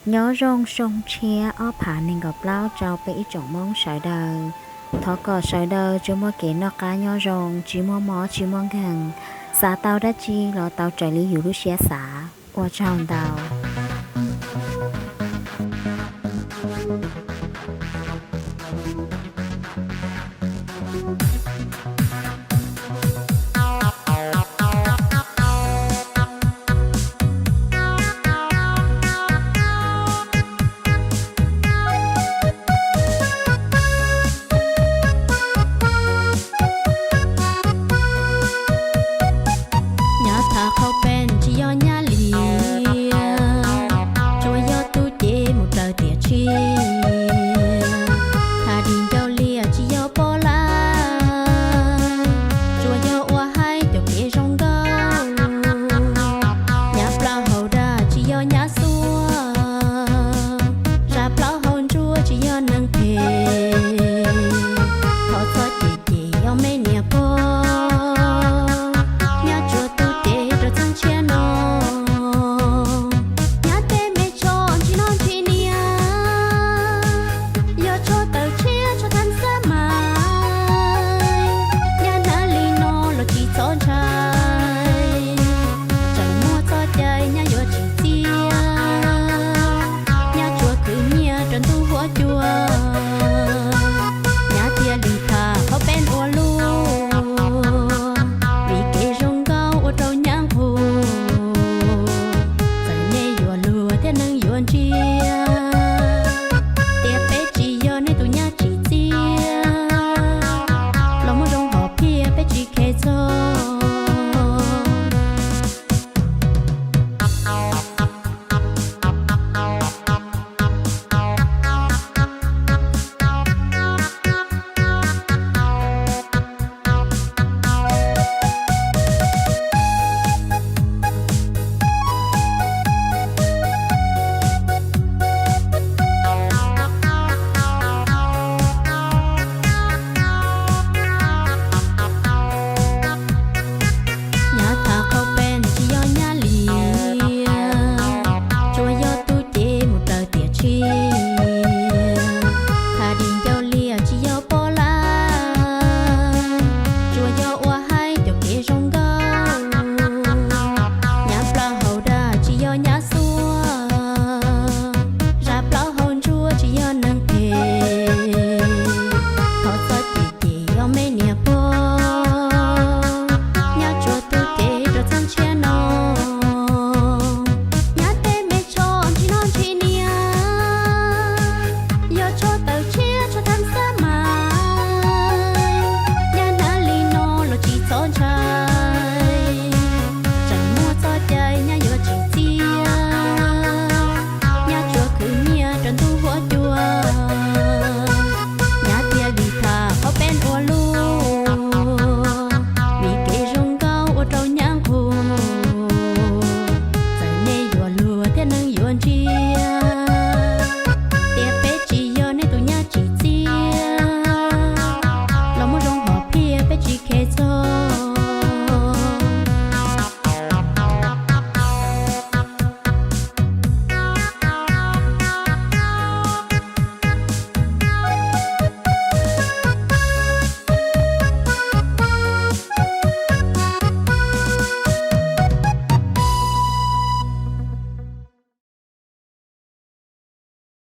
Nyob zoo xyoo tshiab ob phav nees nkaum plaub rau peb ib tsoom Hmoob sawv daws. Thov kom sawv daws tsuas muaj kev noj qab nyob zoo, tsis muaj mob tsis muaj nkeeg, xav tau dab tsi los tau raws li yus lub siab xav. Ua tsaug ntau. Nyab tham qhov peb tsis yog nyab liam, tsuas yog tus cev mus raws tiam tshiab. Tham dim ncauj liam tsis yog poj lab, tsuas yog ua hais cov kev zoo nkauj. Nyab plaub hau dag tsis yog nyab xuab, zaj plaub hau ntsuab tsis yog neeg phem. Thov txhob cem cem yog me niam pog, nyab tsuas tu cev rau txheej tshiab no. Nyab tej me tsho ntsis noj ntsis niam, yog tsho tawm tshiab tsho thaj xab mais. Nyab hnav li no los tsis txhob ntshai, tseem muaj txoj cai nyab yuav tsis txiav. Nyab tsuas khwv nyiaj rau ntuj huab cua, nyab thiaj li tham qhov peb ua luaj. Vim kev zoo nkauj ua rau nyab nquag, txawm nej yuav luag thiab neeg yuav ntsia.